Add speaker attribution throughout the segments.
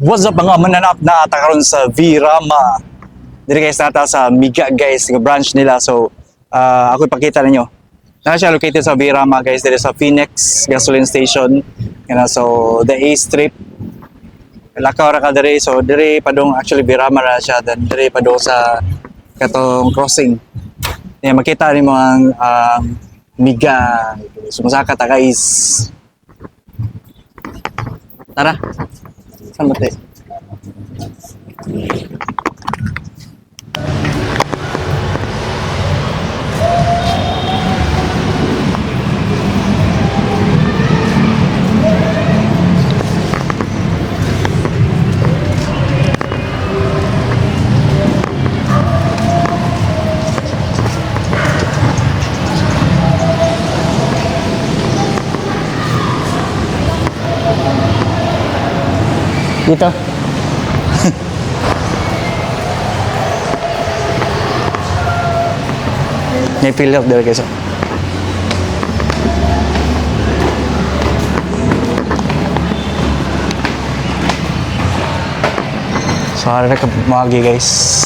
Speaker 1: What's up, mga mananap na ata karon sa Virama. Diri guys, nata sa Miga guys, nga branch nila. So, ako ipakita ninyo. Na siya located sa Virama guys, diri sa Phoenix Gasoline Station. Kana so the A Strip. Lakaw ra ka diri. So diri padung, actually Virama ra siya, then diri padung sa katong crossing. Yeah, makita nimo ang Miga. So masaka ta guys. Tara. Saan ba tayo? Dito. May fill up dito guys. So, harap ka mga guys.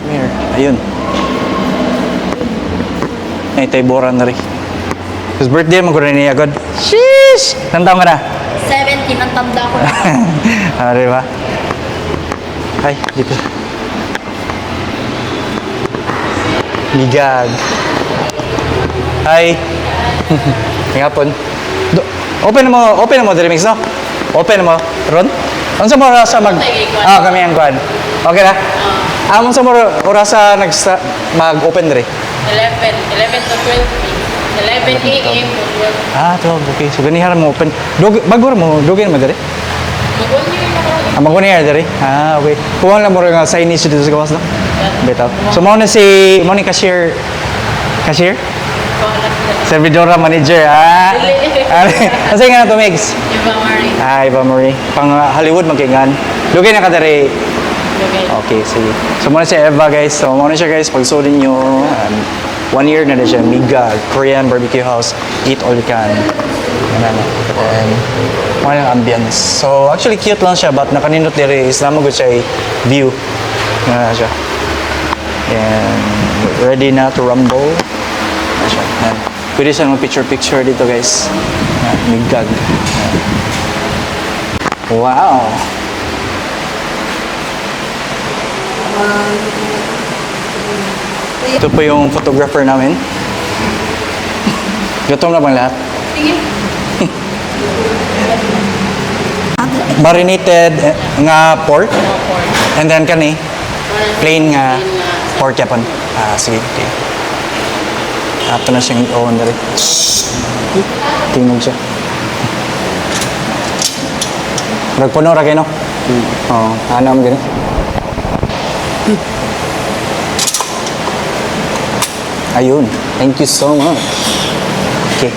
Speaker 1: Here. Ayun. Ay, Tayboran na rin. His birthday mo ko rin niya, God. Sheesh! Nandang ka na.
Speaker 2: 17, ang tanda ko na.
Speaker 1: Ah, di ba? Ay, dito. Gigag. Hi. Ngapon. Do, open mo diri mix, no? Open mo, Ron? Unsa mo orasa mag Ah, kami ang kwan. Okay na? Ah, unsa mo orasa nag mag-open diri?
Speaker 2: 11, 11 to 12. 11 a.m. to 12.
Speaker 1: Ah, 12. Okay. So ganihan mo open. Dug bago ra mo, dugay mo diri?
Speaker 2: Mag-one year na ko.
Speaker 1: Ah, mag year diri. Ah, okay. Kuha lang mo nga signage dito sa gawas, no? Bitaw. So mao na si mao ni cashier cashier? Servidora manager, ah.
Speaker 2: Dili.
Speaker 1: Asa nga na to, Migs?
Speaker 2: Iba Marie.
Speaker 1: Ah, Iba Marie. Pang Hollywood magkingan. Dugay na ka diri.
Speaker 2: Dugay.
Speaker 1: Okay, sige. So muna si Eva guys. So muna siya guys, pagsulin nyo. One year na din siya. Miga, Korean barbecue house. Eat all you can. Ano na. And muna yung ambience. So actually cute lang siya, but nakanindot diri is namo gud siya view. Ano na siya. And ready na to rumble. Ano siya. Yan. Pwede siya mag picture picture dito guys. Yan, Migag. Yan. Wow. Ito po yung photographer namin. Gutom na bang lahat?
Speaker 2: Sige.
Speaker 1: Marinated eh, nga pork. And then kani, plain nga pork yapon. Ah, sige, okay. Ato na siyang i-on dali. Tingog siya. Nagpuno ra kayo, no? Oo, ano ang gani? Ayun. Thank you so much. Okay.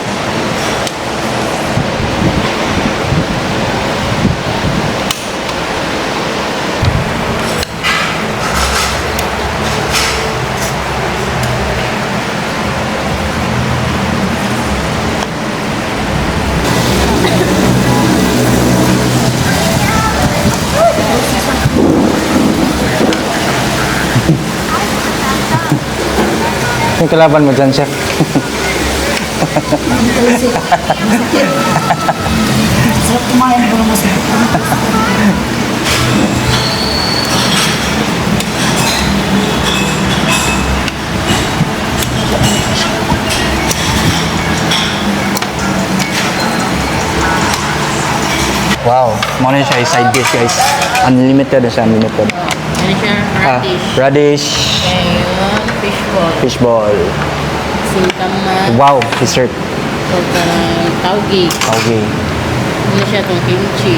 Speaker 1: Yung kalaban mo dyan, chef.
Speaker 3: Sarap kumain ko naman sa
Speaker 1: Wow. Mo na siya yung side dish, guys. Unlimited na siya, unlimited.
Speaker 2: Ano siya?
Speaker 1: Ah,
Speaker 2: Radish.
Speaker 1: radish,
Speaker 2: Ayun, fishball.
Speaker 1: fishball.
Speaker 2: Singkamas.
Speaker 1: Wow, dessert.
Speaker 2: So, kanang taugi.
Speaker 1: Okay.
Speaker 2: Ano siya itong kimchi?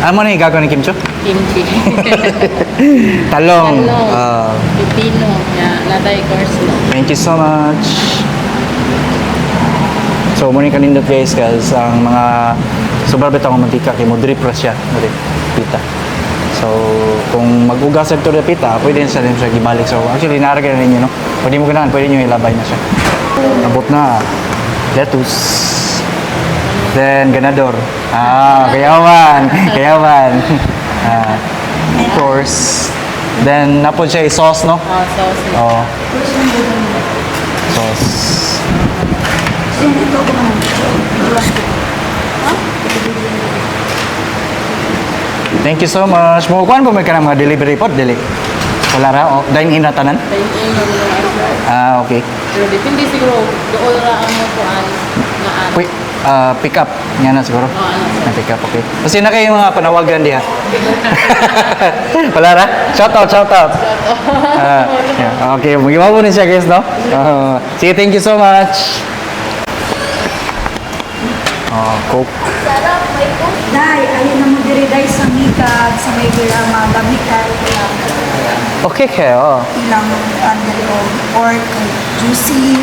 Speaker 1: Ano mo na yung gagawin ng kimchi?
Speaker 2: Kimchi.
Speaker 1: Talong.
Speaker 2: Talong.
Speaker 1: Ah,
Speaker 2: Pipino. Ya, natay coleslaw.
Speaker 1: Thank you so much. So, muna yung kanindot guys, guys, ang mga sobrang bitaw ang mantika kay mo drip ra siya, drip pita. So, kung mag-ugas ito na pita, pwede na siya rin siya gibalik. So, actually, naarga na ninyo, no? Pwede mo ganahan, pwede nyo ilabay na siya. Abot na. Lettuce. Then, ganador. Ah, kayawan. Kayawan. Ah, of course. Then, napod siya sauce, no?
Speaker 2: Oh, sauce.
Speaker 1: Oh. Sauce.
Speaker 3: Ito ko man.
Speaker 1: Thank you so much. Mo kuan ba may kanang mga delivery pod dili? Wala ra o dine in ra tanan?
Speaker 2: Dine in na mo lang.
Speaker 1: Ah, okay.
Speaker 2: Pero depende siguro, doon ra ang mo kuan na ano.
Speaker 1: Quick, ah, pick up nga na siguro.
Speaker 2: Oo, ano, sir.
Speaker 1: Na pick up, okay. Kasi na kayo mga panawagan diha. Wala ra? Shout out, shout out. Ah, yeah. Okay, magibawo ni siya guys, no? Ah, sige, thank you so much. Oh, Coke.
Speaker 4: Sarap, may coke.
Speaker 3: Day, ayun na mo diri day sa Mikag, sa may Virama, lami kayo ilang
Speaker 1: Okay kayo.
Speaker 3: ilang ano o pork juicy.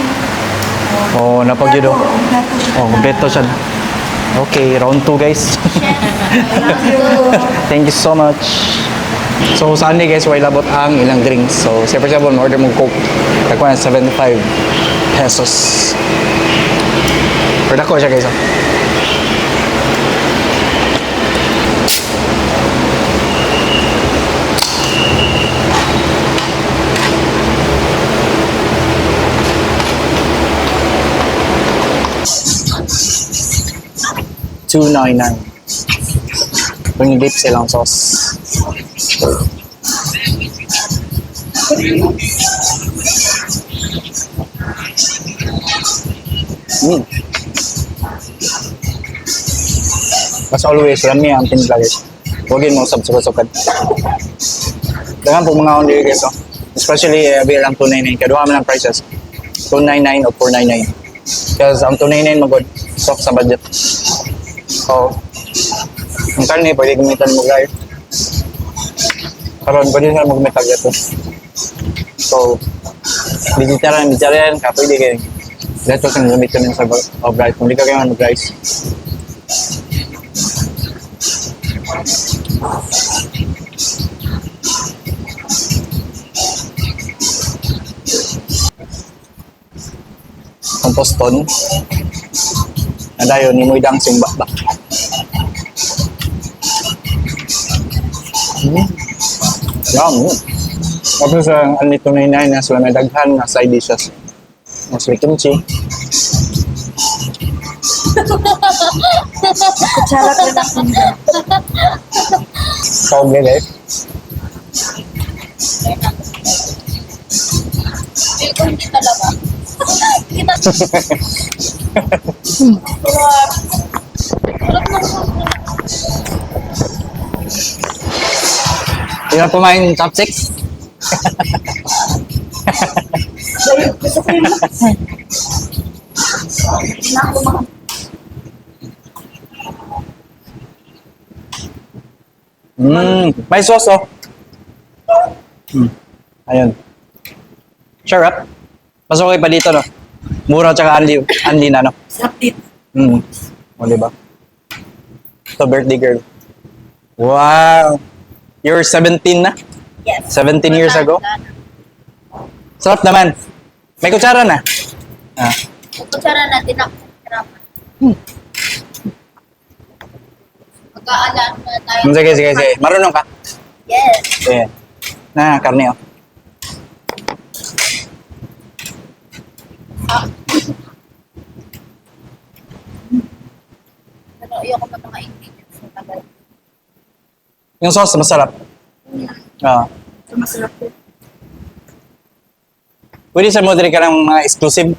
Speaker 1: Oh, napag yun, oh.
Speaker 3: Kompleto siya.
Speaker 1: Oh, kompleto siya. Okay, round 2 guys.
Speaker 3: Thank you.
Speaker 1: Thank you so much. So, saan ni guys, way labot ang ilang drinks. So, say for example, order mo Coke. Tagkuhan 75 pesos. Pero dako siya guys. Oh. $2.99. Kung dip silang sauce. As always, rami ang timpla guys. Huwagin mo sub sukad. Dagan po mga only guys, oh. Especially, avail ang 299. Kaduha man ang prices. 299 o 499. Because ang 299 magod, soft sa budget. So, ang karne, pwede gamitan mo guys. Karon, pwede na magmitag ito. So, vegetarian, vegetarian ka, pwede kayo. Lettuce ang gamitin mo sa of rice. Kung di ka kayo mag-rice. Composton. Nadayon, ni Moy Dang Sumba ba? Yum. Tapos sa ang nito na inay na sila may daghan na side dishes. Mas may kimchi.
Speaker 3: Kutsara ko na kung
Speaker 1: Sobre guys.
Speaker 4: Feel ko hindi talaga. Kita. Sarap. Sarap ng sauce.
Speaker 1: Hindi na kumain chopsticks.
Speaker 3: Gusto ko yung
Speaker 1: May sauce oh. Ayun. Sarap. Mas okay pa dito no. Mura tsaka anli, anli na no.
Speaker 3: Sarap dito.
Speaker 1: O, diba? So, birthday girl. Wow! You're 17 na?
Speaker 4: Yes.
Speaker 1: 17 years ago? Sarap naman. May kutsara na. Ah.
Speaker 4: Kutsara natin ako. Sarap. Mag-aalaan na tayo.
Speaker 1: Sige, sige, sige. Marunong ka?
Speaker 4: Yes.
Speaker 1: Sige. Na, karne oh.
Speaker 4: Pero ayoko pa mga ingredients na tagal.
Speaker 1: Yung sauce, masarap. Ah.
Speaker 3: Ito masarap dito.
Speaker 1: Pwede sa mo diri ka ng mga exclusive.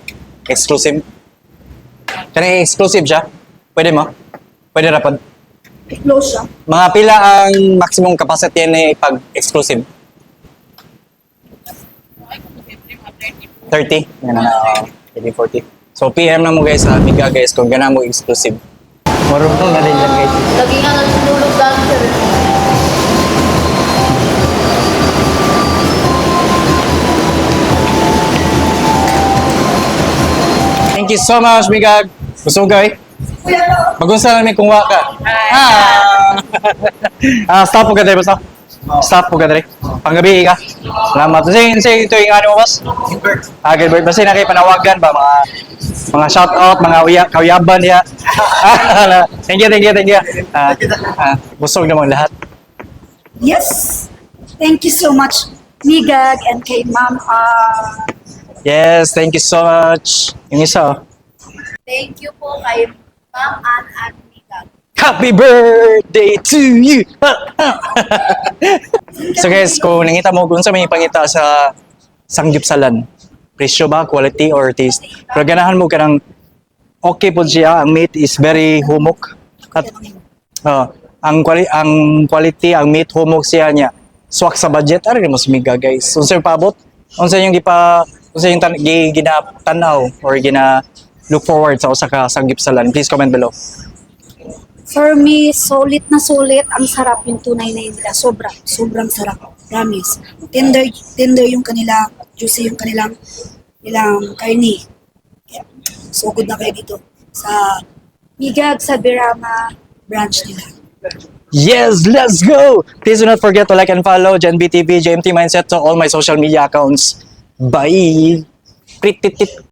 Speaker 1: Exclusive. Kani exclusive siya? Pwede mo? Pwede rapod.
Speaker 3: Close siya.
Speaker 1: Mga pila ang maximum capacity ni pag exclusive? 30. Yan na, 30, 40. So, PM na mo guys sa Miga guys kung gana mo exclusive. Marunong na rin dyan guys.
Speaker 4: Lagi nga natutulog dancer.
Speaker 1: Thank you so much, Migag. Gusto mo guys?
Speaker 3: Kuya, no.
Speaker 1: Magunsa namin kung wa ka. Ah, ah stop po ka tayo, basta. Staff po ka diri. Panggabi ka. Salamat. Sige, ito yung ano mo, boss?
Speaker 5: Gilbert.
Speaker 1: Ah, Gilbert. Basta na kayo panawagan ba mga shout out, mga uya, kauyaban niya. Thank you, thank you, thank you. Ah, ah, busog naman lahat.
Speaker 3: Yes. Thank you so much, Migag and kay Ma'am.
Speaker 1: Yes, thank you so much. Yung isa, oh.
Speaker 4: Thank you po kay Ma'am Ann at Mika.
Speaker 1: Happy birthday to you. So guys, kung nangita mo kung sa may pangita sa sanggipsalan, presyo ba, quality or taste? Pero ganahan mo kanang okay po siya, ang meat is very humok. At ang quality, ang meat humok siya niya. Swak sa budget, ari mo sumiga, guys. Unsa yung paabot? Unsa yung gipa unsa yung tan gi, ginatanaw or gina look forward sa usa ka sanggipsalan? Please comment below.
Speaker 3: For me, solid na solid. Ang sarap yung 299 nila. Sobra. Sobrang sarap. Promise. Tender, tender yung kanila. Juicy yung kanilang nilang karne. Kaya, so good na kayo dito sa Migag sa Birama branch nila.
Speaker 1: Yes, let's go! Please do not forget to like and follow Gen BTV, JMT Mindset to all my social media accounts. Bye! Prit, tit, tit.